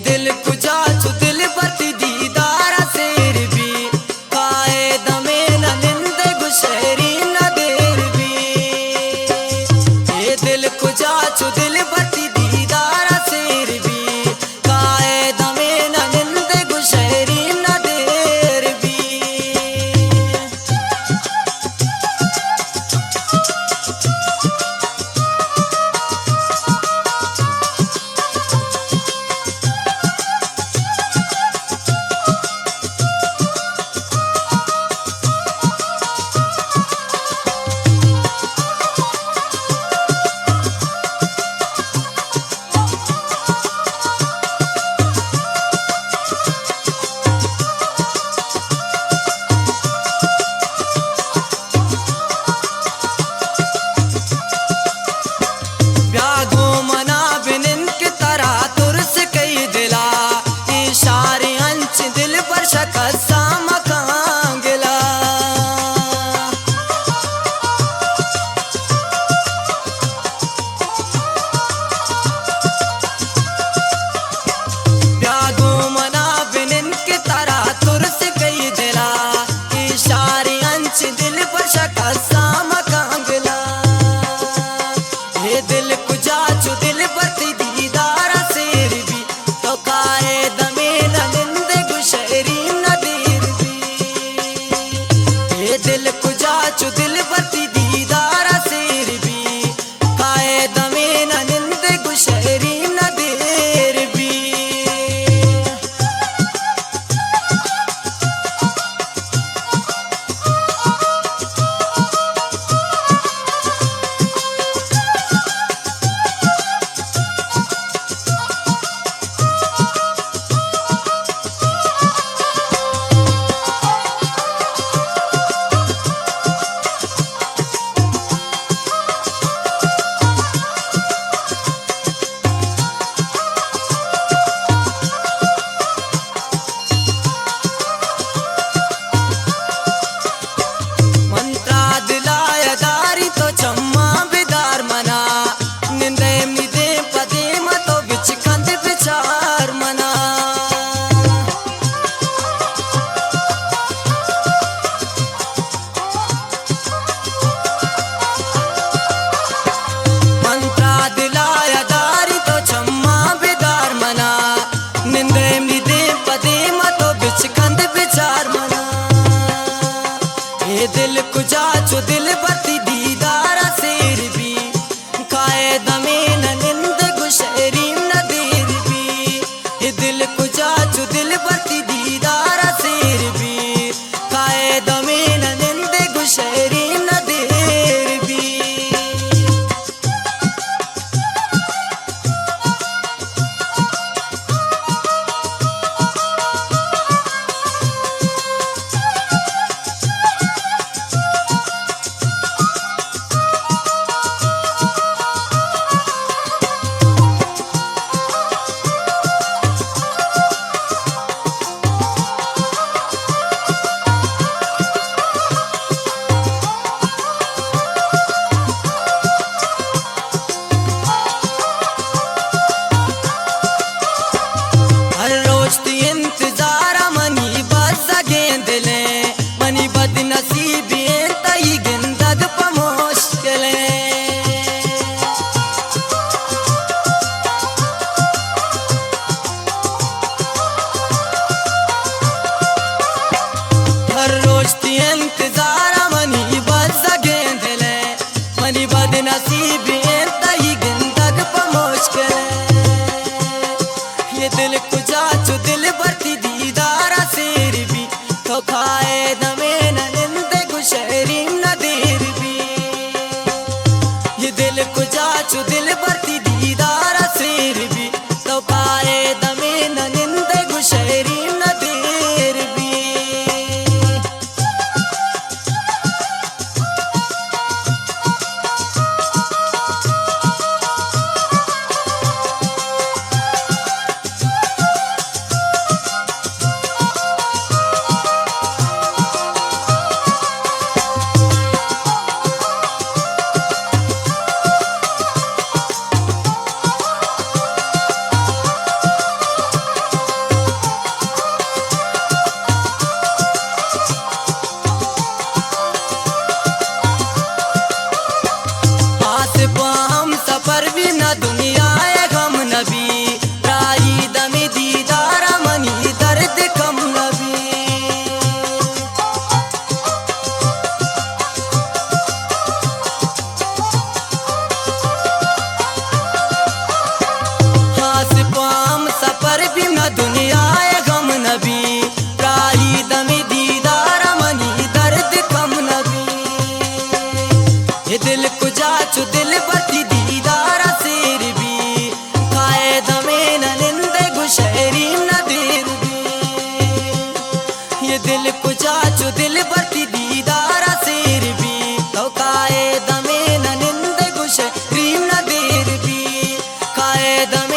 دل کجا چو دلبر تی دیدار ءَ سیر بی، کائے دمے نہ نندے گوں شیرین ءَ دیر بی۔ اے دل کجا چو دلبر تی دیدار ءَ سیر بی، کائے دمے نہ نندے گوں شیرین ءَ دیر بی۔ بیا گوں منا بنند کہ ترا ترس کئی دلا، اے شار انچ دلبر شکستاں مکاں گلا۔ بیا گوں منا بنند کہ ترا ترس کئی دلا، اے شار انچ دلبر شکستاں مکاں گلا۔ اے دل کجا چو دلبر تی دیدار ءَ سیر بی، تو کائے دمے نہ نندے گوں شیرین ءَ دیر بی۔ اے دل کجا چو دلبر تی دیدار ءَ سیر بی، کائے دمے نہ نندے گوں شیرین ءَ دیر بی۔ من ترا دلا ءَ داری، تو چماں بدار منا، نندئے منی دیم پہ دیم ءَ تو بچکند بچار منا۔ من ترا دلا ءَ داری، تو چماں بدار منا، نندئے منی دیم پہ دیم ءَ تو بچکند بچار منا۔ اے دل کجا چو دلبر تی دیدار ءَ سیر بی، کائے دمے نہ نندے گوں شیرین ءَ دیر بی۔ اے دل کجا چو دلبر تی دیدار ءَ سیر بی، کائے دمے نہ نندے گوں شیرین ءَ دیر بی۔ ہر روچ تی انتظار ءَ منی بزگیں دلیں، منی بد نصیبی انت تئی گندگ پہ مشکلیں۔ ہر روچ تی انتظار ءَ منی بزگیں دلیں، منی بد نصیبی انت تئی گندگ پہ مشکلیں۔ اے دل کجا چو دلبر تی دیدار ءَ سیر بی، تو کائے دمے نہ نندے گوں شیرین ءَ دیر بی۔ اے دل کجا چو دلبر تی دیدار ءَ سیر بی، تو کائے دمے نہ نندے گوں شیرین ءَ دیر بی۔ نہ دنیا ءِ غم نبی، راہی دمے دیدار ءَ منی درد کم نبی۔ ہاس پہ ہم سپر بیم نہ دنیا ءِ غم نبی، راہی دمے دیدار ءَ منی درد کم نبی۔ اے دل کجا چو دلبر تی دیدار ءَ سیر بی، کائے دمے نہ نندے گوشئے ریم نہ دیر بی۔ اے دل کجا چو دلبر تی دیدار ءَ سیر بی، تو کائے دمے نہ نندے گوشئے ریم نہ دیر بی، کائے دمے